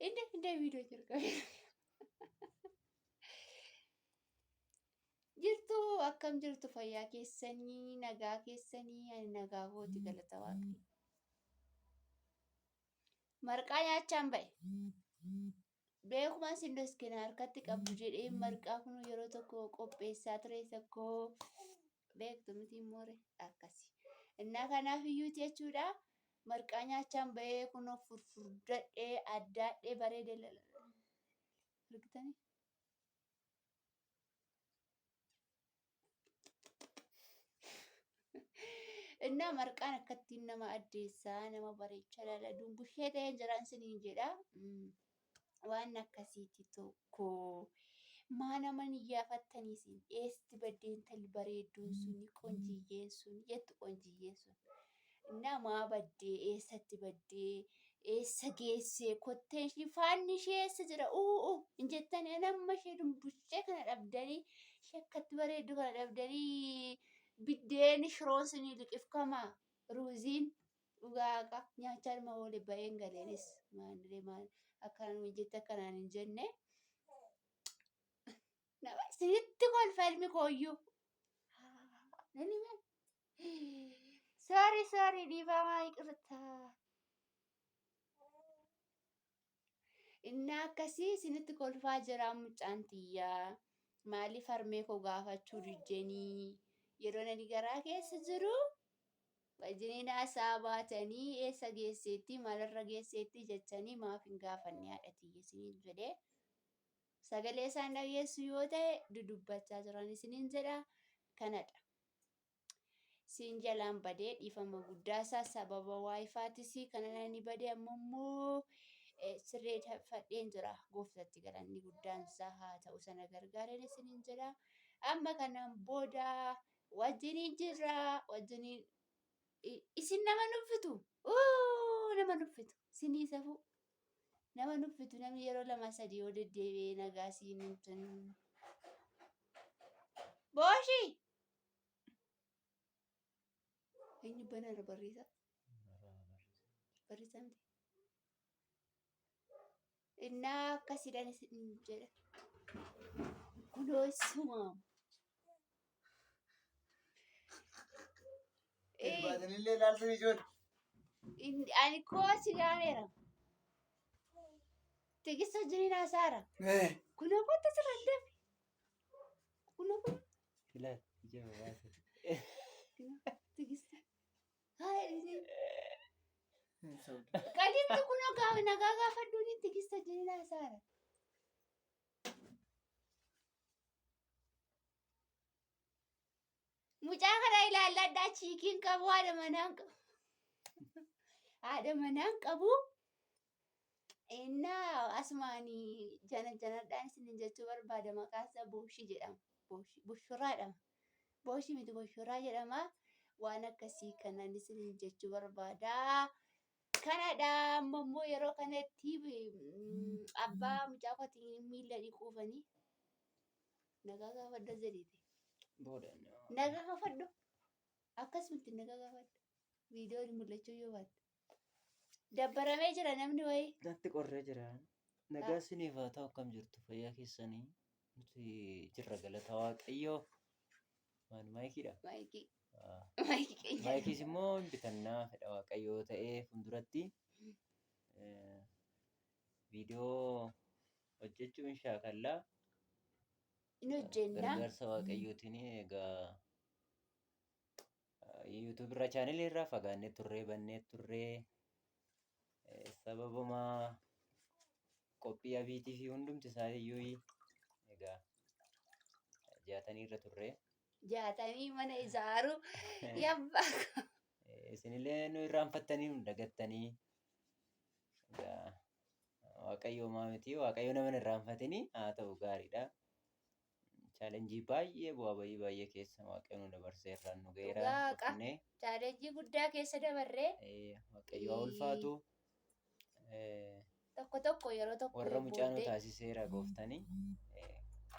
Inni inni viidiyoo jalqabe. Jirtu akkam jirtu fayyaa keessanii nagaa keessanii ani nagaa kooti galata waaqayyo. Marqaa nyaachaan ba'e. Beekuma isin doskina harkatti qabdu jedhee marqaa kun yeroo tokko qopheessaa ture tokko beektu miti immoore akkasi. Innaa kanaaf iyyuuti jechuudha. Marqaa nyaachaan ba'ee kunoo furfurdadhee addaadhee bareedee argitanii. Innaa marqaan akkattiin nama addeessaa nama bareecha laala dumbushee ta'ee jiraan siniin jedha. Waan akkasiiti tokko. Maa nama hin iyyaafattanii isin eessi baddee intalli bareedduun suni qonjiyyeen sun jettu qonjiyyeen sun. Innaa maa baddee eessatti baddee eessa geessee kotteen ishii faanni ishee eessa jira u'u hin jettanii ani amma ishee dumbushee kana dhabdanii ishee akkatti bareeddu kana dhabdanii biddeen shiroon sinii liqifkama ruuziin dhugaaqa nyaachaa dhuma oole ba'een galeenis maallee maal akkanaan hin jette akkanaan hin jenne nama isinitti kolfa ilmi kooyyuu. Nani maal? Sorry, sorry, dhiifamaa ይቅርታ. Innaa akkasii isinitti kolfaa jira mucaan tiyyaa. Maaliif harmee koo gaafachuu diddanii? Yeroo nani garaa keessa jiru wajjiniin haasaa baatanii eessa geesseetti maalirra geesseetti jechanii maaf hin gaafanne haadha tiyya isiniin jedhee. Sagalee isaan dhageessu yoo ta'e dudubbachaa jiran isiniin jedha kanadha. Siin jalaan badee dhiifama guddaa isaa sababa waayifaatis kana nani badee amma immoo sirreeffadheen jira. Gooftatti galanni guddaan isaa haa ta'u sana gargaareen isiniin jedha. Amma kanaan booda wajjiniin jirra wajjiniin isin nama nuffitu. Nama nuffitu sinii safuu. Nama nuffitu namni yeroo lama sadii yoo deddeebi'ee nagaa siin hin kennu. Booshii! Eenyu banara barreessaa? Barreessaa miti. Innaa akkasiidhaan isin jedha. Kunoo isumaam. Baatanillee ilaaltan ijoollee. Ani koo si gaaneera. Tigist wajjiniin haasaara. Kunoo kottu sirra dafi. Kunoo kunoo. Ilaal ija babaase. Kunoo tigist. Haa Qaliimti kunoo gaafa nagaa gaafadhuun tigist wajjiniin haasaara. Mucaa kana ilaalladhaa chiikiin qabu haadha manaan qabu. Haadha manaan qabu. Innaa asumaan jana janadhaan isinin jechuu barbaada maqaan isaa Booshii jedhama. Booshii Bushuraa jedhama. Booshii miti Bushuraa jedhama. Waan akkasii kanan isinin jechuu barbaada. Kanadha amma immoo yeroo kanatti abbaa mucaa kootiin miilla dhiquufanii nagaa gaafadhu jedhiiti. Booda. Nagaa gaafadhu. Akkasumatti nagaa gaafadhu. Viidiyoon mul'achuu yoo baatte. Dabbaramee jira namni wayii. Natti qorree jira. Nagaa isiniif haa ta'u akkam jirtu fayyaa keessanii nuti jirra galata waaqayyoo. Maal maayikiidha? Maayikii. Ah. Maayikii keenya. Maayikiis immoo hin bitannaa fedha waaqayyoo ta'ee fuulduratti viidiyoo hojjechuu hin shaakallaa. Hin hojjenna. Gargaarsa waaqayyootiin egaa YouTube irraa chaanelii irraa fagaannee turree bannee turree sababuma qophii abiitii fi hundumti isaa iyyuu egaa jaatanii irra turree. Jaatanii mana ijaaruu yabbaa. Isinillee nu irraanfattanii nu dagattanii egaa Waaqayyo homaa miti Waaqayyo nama hin irraanfatini haa ta'u gaariidha. Chaalenjii baay'ee bu'aa bayii baay'ee keessa Waaqayyo nu dabarsee irraan nu ga'eera. Dhugaa haqa. Dhufnee Chaalenjii guddaa keessa dabarree Waaqayyo haa ulfaatu. Tokko tokko yeroo tokko Warra mucaa nu booddee taasiseera gooftani.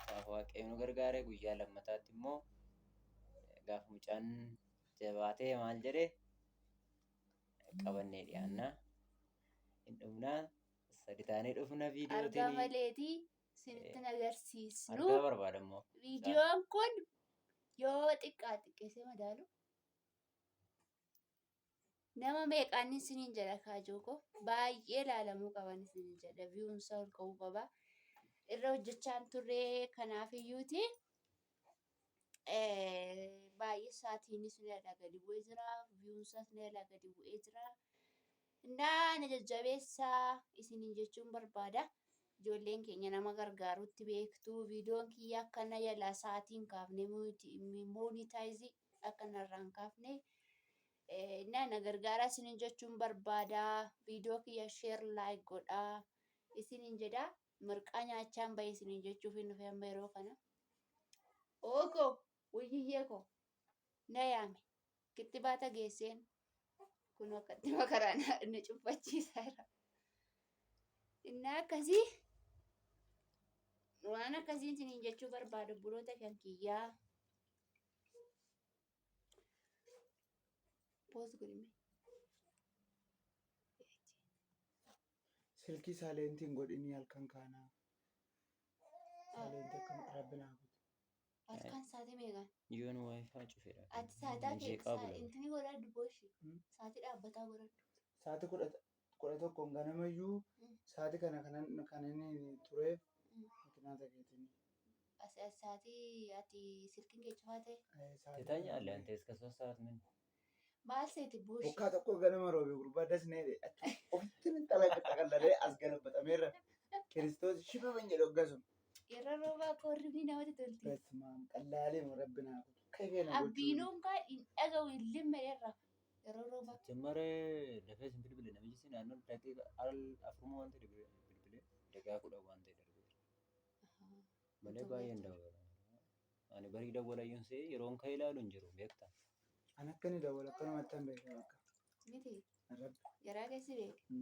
Gaafa Waaqayyo nu gargaare guyyaa lammataatti immoo gaafa mucaan jabaatee maal jedhe qabannee dhiyaanna. Hin dhumnaa. Sadi taanee dhufna Argaa viidiyootiin. maleeti isinitti agarsiisnu. Argaa barbaada immoo. Viidiyoon kun yoo xiqqaa xiqqeessee madaalu nama meeqaan isiniin jedha kaajoo koo baay'ee ilaalamuu qaban isiniin jedha viyuunsa ol ka'uu qaba. Irra hojjechaan turre kanaaf iyyuuti. Baay'ee isaatiinis ni jalaa gadi bu'ee jira. Viyuunsaas ni jalaa gadi bu'ee jira. Innaa na jajjabeessaa isiniin jechuun barbaada. Ijoolleen keenya nama gargaarutti beektu. Viidiyoon kiyya akka na jalaa sa'aatii hin kaafne moonitaayizii akka narraa hin kaafne. Innaa na gargaaraa isiniin jechuun barbaada. Viidiyoo kiyya sheer laayik godhaa isiniin jedha. Marqaa nyaachaan bahe isiniin jechuuf hin dhufe amma yeroo kana. Ookoo wayyiyyee koo na yaame kittibaata geesseen kun akkatti makaraa na cuffachiisaa jira. Innaa akkasii waan akkasiin isiniin jechuu barbaadu obboloota kan kiyyaa. Poos godhime. Silkii saaleentii hin godhinii halkan kaanaa. Saaleentii akkam rabbi naa godhe. Halkan sa'aatii meeqaan? Yoon wifi cufeera. Ati sa'aataa kee Jeeqaa bula. intini godhadhu booshi. Hmm. Sa'aatii dhaabbataa godhadhu. Sa'aatii 11n ganamayyuu sa'aatii kana kanan inni tureef makinaa takeetiin. As as sa'aatii ati silkiin kee cufaa ta'e. Sa'aatii ትተኛለህ አንተ እስከ 3 ሰዓት ምን Maal seeti booshi? Bokkaa tokko ganama roobe gurbaa dasnee jedhe ofitti min xaqallalee as galabbatameerra. Kiristoos shifa min jedhe hoggasuma. Yeroo roobaa korribni namatti tolti. Basumaam qallaalee moo rabbi naa godhu. Kafee na gochuu. Abbiinuun kaa hin dhaga'u hin limme irra. Yeroo roobaa. ጀመረ dafee sin bilbile namichi si naannoo daqiiqa al afuruma waan ta'e bilbile daqiiqaa 10 waan ta'e darbeera. Malee baay'een dawwala. Ani barii dawwalayyuun see yeroon ka'ee ilaalu hin jiru beektaa. An akka inni dawwalu akkanumatti hin beeku bakka. Miti Rabbi. garaa keessi beeke.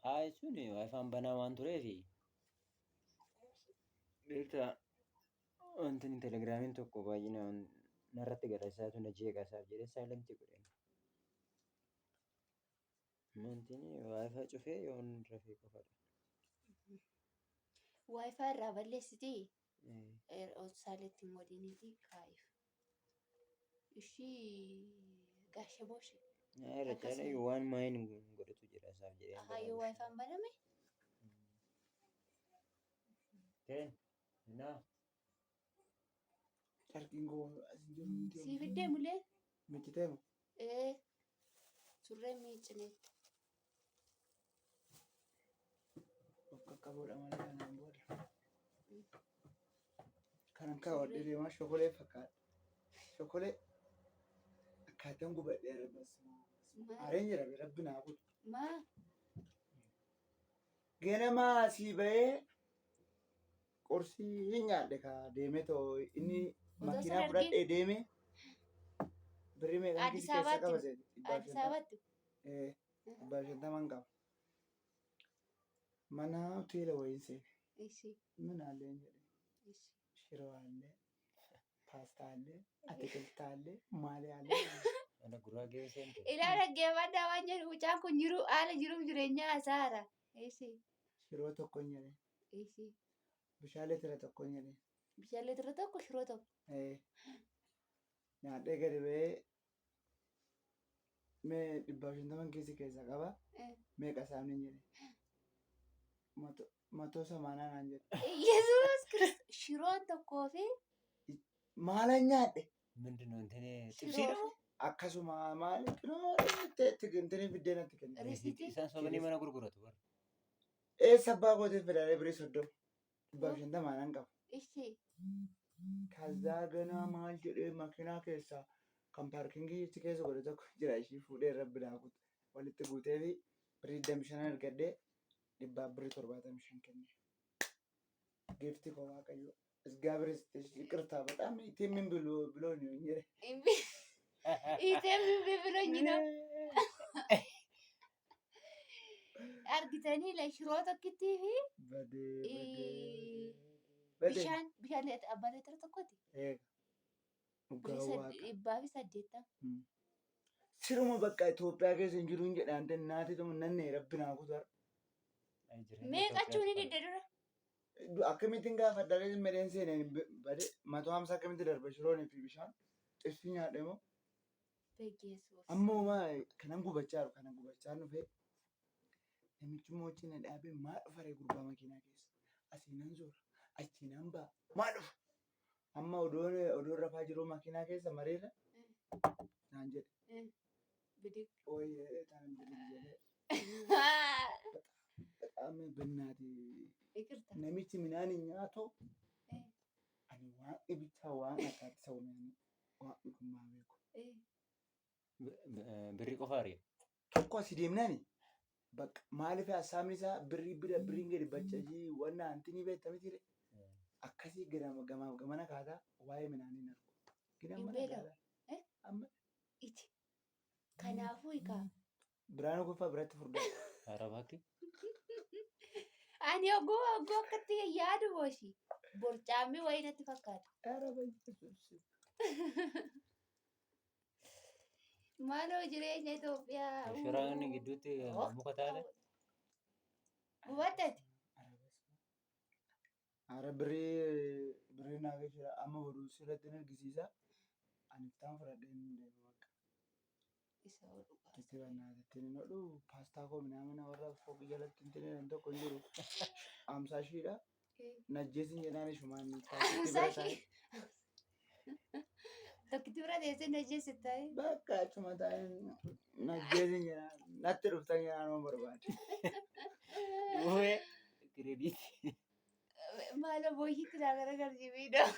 Haa jechuun waayifaan banaa waan tureefi beektaa wanti inni telegiraamiin tokko baay'inaan narratti gala isaatu na jeeqa isaaf jedhee saayilentii godhe. Wanti inni waayifaa cufee yoon rafee qofadha. Waayifaa irraa balleessitii saaletti hin godhiniitii kaa'iif. Ishii gaasha booshi. Irra Akkasuma. caalaa waan maayin godhatu jira isaaf jedhee. Hayyuu waayifaan baname Teen naa Carqiin koo as hin jiru miti. sii fiddee mulee Miti ta'e ee surree miicineetti. Of qaqqabuudha malee kanaan booda. Kanan kaawwadhee deemaa shokolee fakkaata. Shokolee akkaataan gubadhee argas. Aareen jira rabbi naa godhu. Maa Ganama asii bahee qorsii hin nyaadhe kaa deemee too inni Otoo makiinaa san fudhadhee deeme birrii meeqaan Addis kiisii keessa qaba Ababaatti seeti? Dhibbaaf Addis shantama. Ababaatti Ee, 150n qaba. Mana hoteela wayiin seene. Ishi Min alleen jedhe. ishi Shiroo allee, paastaa allee, atikiltaa allee, maalii allee. Mana guraagee seente. Ilaa dhaggeeffadhaa waan jedhu mucaan kun jiru haala jiruuf jireenyaa hasaara. Ishi Shiroo tokko hin jedhe. ishi Bishaan litira tokko hin jedhe. Bishaan litira tokko shiroo tokko. Ee, nyaadhee gadi ba'ee mee 150n kiisii keessa qaba. Meeqa isaanii hin jedhe. Matoo samaanaa naan jedhe. Yesuus Kiristoos shiroon tokkoo fi Maalan nyaadhe? ምንድን ነው እንትን shiroo ጥብሲ ነው? Akkasuma maali kinoo itti intini biddeenatti kenne. Risiitii Isaan sobanii mana gurguratu bara. Eessa abbaa kootiif fedhaalee birii 30 150 nan qaba. Ishi Kazaa ganaa maal jedhee makiinaa keessaa kan paarkingii achi keessa godhe tokko jira ishii fuudhee rabbi naa kutu walitti guutee fi birrii 25 argadhee dhibbaaf birrii 75 kenne. Giifti koo Waaqayyo እግዚአብሔር ይስጥሽ። ይቅርታ በጣም ኢቴምን ብሎ ብሎ ነው እንጂ Iteen ብሎኝ ነው argitanii la shiroo tokkittii fi badee badee badee bishaan abbaa litira tokkooti. Eega dhugaa Waaqa. 180. Siruma bakka Itoophiyaa keessa hin jiru hin jedhaan naati tumu nanne rabbi naa kutu har'a. Jireenya Meeqachuu ni Itoophiyaatti didde dura? Akkamittiin gaafadha medheen seeneen bade 150 akkamitti darba shiroonii fi bishaan xibsii nyaadhe moo Begeessuus. amma homaa kanan gubachaa jiru kanan gubachaa dhufe namichi immoo cina dhaabee maa dhufa ree gurbaa makiinaa keessa asii nan zoora achii nan ba'a maa dhufa amma odoon odoon rafaa jiru makiinaa keessa mariirra naan jedhe Bidig. ooyee tanan bidig jedhee በጣም በእናቴ Ikirta. namichi midhaan hin nyaatu ani waan dhibichaa waan akkaatti isa uume waan dhugummaa beeku. Birrii qofa ari'a. Tokko asii deemnaani bakka maaliif hassaabni isaa birrii bira birriin gadi baccajii wanna antinii beekta mitiire akkasii gama gamaaf gamana kaataa waa'ee midhaanii hin argu. Gina Hin mana beela'u. gaalaa. Eh? Amma Iti. Kanaafuu hiikaa. Biraanuu Goffaa biratti furdaa. Haaraa baakki. Ani oguu oguu akkatti yaadu booshi. Borcaamni wayii natti fakkaata. ኧረ በኢየሱስ ስም። Maaloo jireenya Itoophiyaa. Shiraan gidduutti muka taate. Hubattati? ኧረ birrii birrii naa geeshira amma boruu sirratti hin argisiisa. Ani iftaan fudhadhee hin deemu bakka. Isa hodhu. Itti bannaa hin hodhu paastaa koo minaamina warra fooqii jalatti hin jedhan tokko hin jiru. 50 shiidha. Najjeesin jedhaan ishumaan paastii bira taa'e. Tokkitti bira teessee na jeessita. Bakka achuma taa'e najjeesin jedhaan natti dhuftan jedhaan waan barbaade. Uwwee kireediitii. Maaloo booyyitti naa garagalchi miidhoo.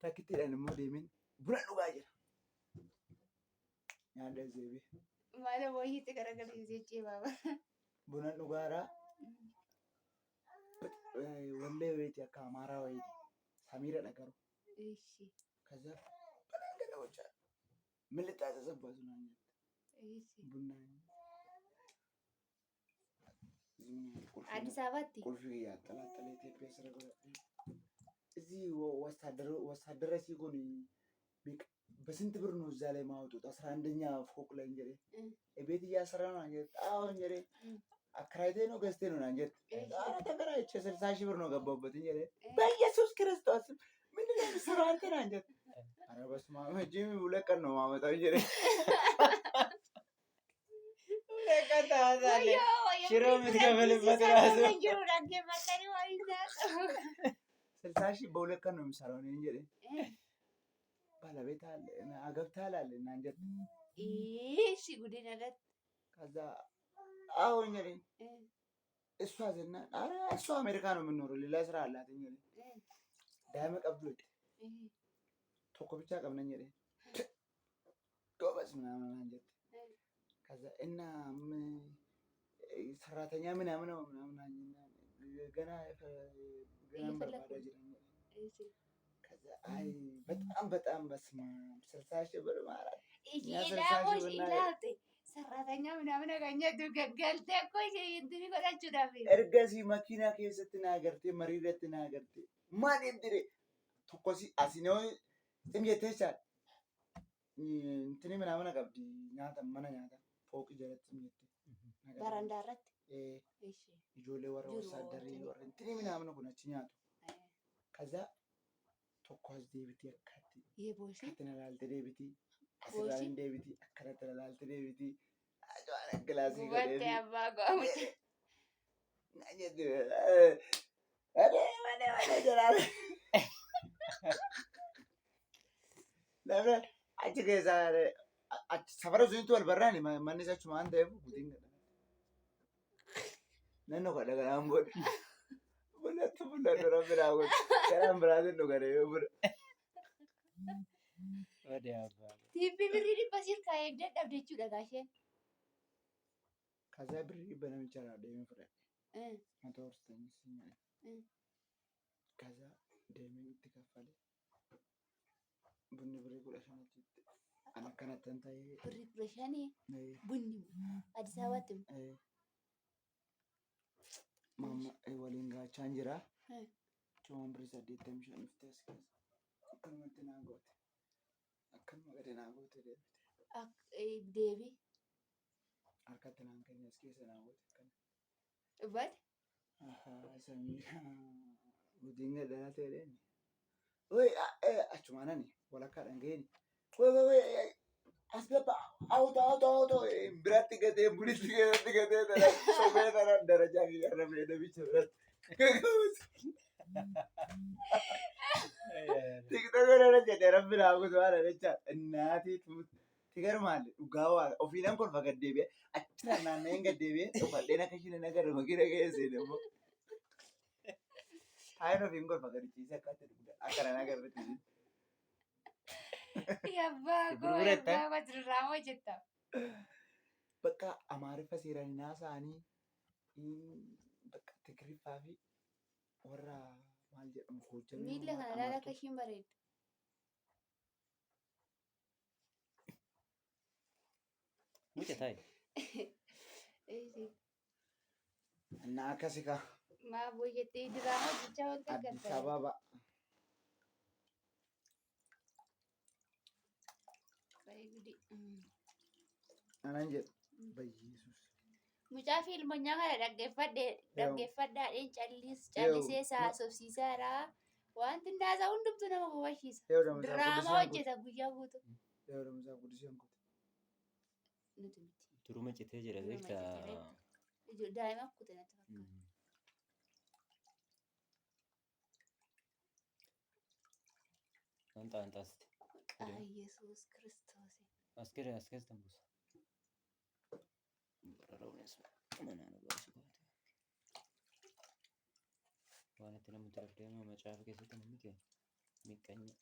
Takkittiidhaan immoo deemeen buna dhugaa jira. Nyaadha zeebi. Maaloo booyyitti garagalchi jechee baaba. Buna dhugaaraa wallee wayiiti akka amaaraa wayiiti. Samiira garuu. Ishi. ከዛ በጣም ገለቦች ምን ልታዘዘባቱ ነው Ishi. ቡና Addis Ababaatti. ቁልፍ እያጠላጠለ ኢትዮጵያ ስረ እዚህ ወታደረ ሲሆን በስንት ብር ነው እዛ ላይ ማወጡት? 11ኛ ፎቅ ላይ እንጀሬ ቤት እያሰራ ነው አንጀት። አዎ እንጀሬ አከራይቴ ነው ገዝቴ ነው አንጀት። ኧረ ተከራይቼ 60,000 ብር ነው ገባሁበት እንጀሬ። በኢየሱስ ክርስቶስ ምንድን ነው የምትሰራው አንተ ነህ አንጀት። ኧረ በስመ አብ ጂሚ ሁለት ቀን ነው የማመጣው እንጀሬ። ሁለት ቀን ታመጣለህ። ሽሮ የምትከፍልበት ራሱ። 60,000 በሁለት ቀን ነው የምሰራው እኔ እንጀሬ። ባለቤት አለ አገብተሃል አለ እና አንጀት። Ishi guddina irratti. ከዛ አዎ እንጀሬ እሷ ዝና ኧረ እሷ አሜሪካ ነው የምንኖረው ሌላ ስራ አላት እንጀሬ። ዳይመ ቀብዱ tokko ብቻ qabna jedhe ጎበዝ ምናምን አንጀት። ከዛ እና ሰራተኛ ምናምን ነው ምናምን ገና ገና በርባዳ ጅረኛ ከዛ አይ በጣም በጣም በስመ አብ 60,000 ብር ማለት Ilaalte ሰራተኛ ምናምን አገኘቱ gaggaltee akka ishee intini godhachuudhaaf. Ergasii makiinaa keessatti na agartee marii irratti na agartee maal jedhe tokkosi asinoo xim jettee jechaadha. Intini ምናምን qabdi nyaata mana nyaata fooqii jalatti xim jettee. Barandaa irratti. Ijoollee warra wasaaddarii warra intini ምናምን kun achi nyaatu. ከዛ tokko as deebitii akkatti Yeebooshi. akkatti na laalte deebitii asirraan hin deebitii akkanatti na laalte deebitii gilaasii Gubattee godhee abbaa go'amutti. Namni achi keessaa achi safara sunitti wal barraani manni isa achuma waan ta'eef guutiin gadhama. Nan dhuga dhagaan booda. Bunatti buna dura biraa godhe. Karaan biraatiin dhugane yoo buna. Ode abbaa. Tiibbi birrii dhibba sirkaa eegdee dhabde jechuudha gaasheen. ከዛ birrii dhibba namicha irraa deemee fudhadhe. መቶ ብር ስጠኝ ሲኝ ከዛ deemee itti kaffale. Bunni birrii 15 achitti. Ani akkanatti ta'ee Birrii 15 bunni Addis Ababaatti. Maamma waliin gaachaan jira. Cumaan birrii 85 dhuftee as keessa. Akkanumatti naa goote. Akkanuma gadi naa goote deebite. Deebi. Harkatti naan kenne as keessa naa goote akkana. Bad. Samiira guutiin gadhaa ta'e. Oi achumaan ani walakkaadhaan ga'een. Woi woi woi as gabba auto auto auto biratti gatee bulitti keessatti gatee tana sobee tana darajaa kiyyarra ba'ee namicha biratti. TikTok irra jedhee rabbi naa guutu haala jecha innaatii tuuti. Tigar maali dhugaa waaqa ofiinan kolfa gad deebi'ee achirraan naanna'een gad deebi'ee dhufadheen akka isheen hin agarre makiina keessa seene immoo. Taa'een ofiin kolfa gad ciisee akka itti dugda akka nan agarretti. Yabbaa koo Gurguratta? yabbaa koo diraamaa hojjetta. Bakka Amaariffa seeraan hin haasa'anii bakka Tigiriffaa fi warra maal jedhamu Goojjamee Miila kana ilaala akka ishiin bareeddu. Mucha taa'i. Innaa akkasi kaa Maa booyyettee diraamaa hojjechaa wanta Addis agartan. Ababa. Anan jedhu bayyeesus. Mucaa fiilmonyaa kana dhaggeeffadhe dhaggeeffadhaadheen callis callisee isaa haasofsiisaadha. Wanti inni haasa'u hundumtuu nama hubachiisa. Diraamaa hojjeta guyyaa guutuu. Nuti miti. Duruma citee jira Duruma beektaa. citee beekta. Daa'ima kute natti fakkaata. Anxaa anxaa asitti. Maqaa Yesuus Kiristoos. As gadi as keessa buusa. Bararaunis manaa nu baasu baate. Waan itti namni darbee macaafa keessatti namni kee miqqanya.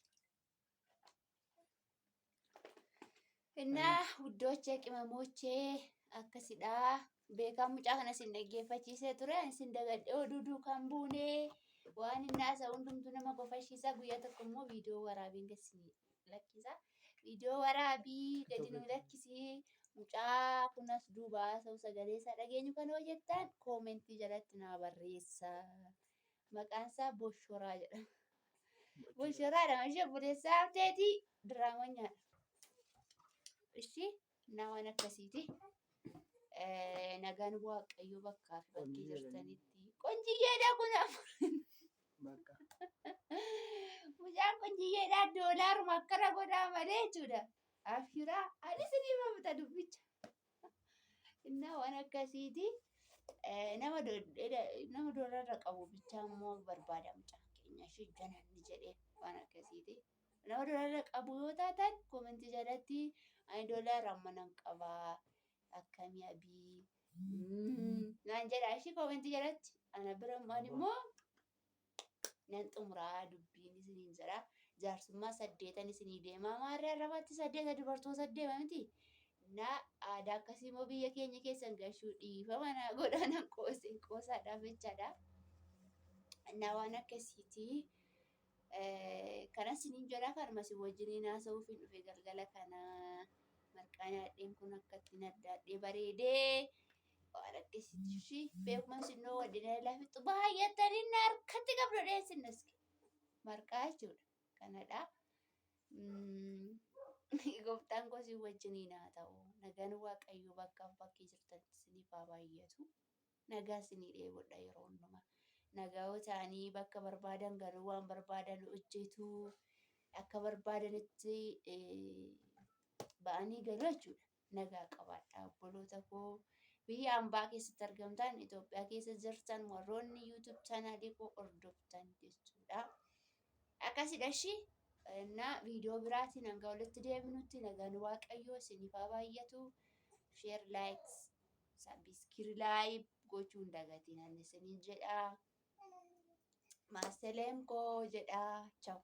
እና ውዶቼ ቅመሞቼ akkasidha. Beekaan mucaa kana isin dhaggeeffachiisee ture. Ani isin dagadhee oduu duukaan buune waan inni haasa'u hundumtuu nama kofalchiisa. Guyyaa tokko immoo viidiyoo waraabiin gad isin lakkisa. Viidiyoo waraabii gadi nu lakkisi. Mucaa kunas duuba haasa'u sagalee isaa dhageenyu kan hoo jettan koomentii jalatti naa barreessaa. Maqaan isaa Boshoraa jedhama. Boshoraadha ishee obboleessaa hafteeti diraamanyaadha. Ishi na waan akkasiiti. Nagaan Waaqayyo bakkaa fi bakkee Qonjiyyeedha. jirtanitti. Qonjiyyeedha kun Bakka. mucaan qonjiyyeedha doolaaruma akkana godhaa malee jechuudha. Abshiraa anis ni mamta dubbicha. Innaa waan akkasiiti. Nama nama doolarra qabu bichaa immoo barbaada mucaan keenya ishee jananni jedhee waan akkasiiti. Nama doolarra qabu yoo taatan koomentii jalatti ani doolaara amma nan qabaa akkamii abii naan jedha ishee koomentii jalatti ana bira ani immoo nan xumuraa dubbiin isiniin jedha. Jaarsummaa saddeetan isinii deemaa maarree arrabaatti saddeeta dubartoota deema miti. Na aadaa akkasii immoo biyya keenya keessan gashuu dhiifama naa godhaa nan qooseen qoosaadhaaf jechaadha. Na waan akkasiiti. Kanas isiniin jedha kanuma isin wajjiniin haasa'uuf hin dhufe galgala kana marqaa nyaadheen kun akkatti naddaadhee bareedee waan akkasiiti ishii beekuma isin noo waddina lafixu baay'atanii na harkatti qabdu dheessin naske marqaa jechuudha kanadha. Gooftaan koo isin wajjiniin haa ta'u. Nagaan Waaqayyoo bakkaaf bakkee jirtanitti isiniif haa baay'atu. Nagaa isinii dheebodha yeroo hundumaa. Nagaa yoo ta'anii bakka barbaadan galuu waan barbaadan hojjetu. Akka barbaadanitti ba'anii galu jechuudha. Nagaa qabaadha obboloota koo. Biyya ambaa keessatti argamtan Itoophiyaa keessa jirtan warroonni YouTube chaanaalii koo hordoftan jechuudha. Akkasidha ishii. እና viidiyoo biraatiin hanga walitti deebinutti nagaan Waaqayyoo isiniif haa baay'atu. Share, like, subscribe gochuu hin dagatinaa isiniin jedha. Maaseleem koo jedha. Ciao.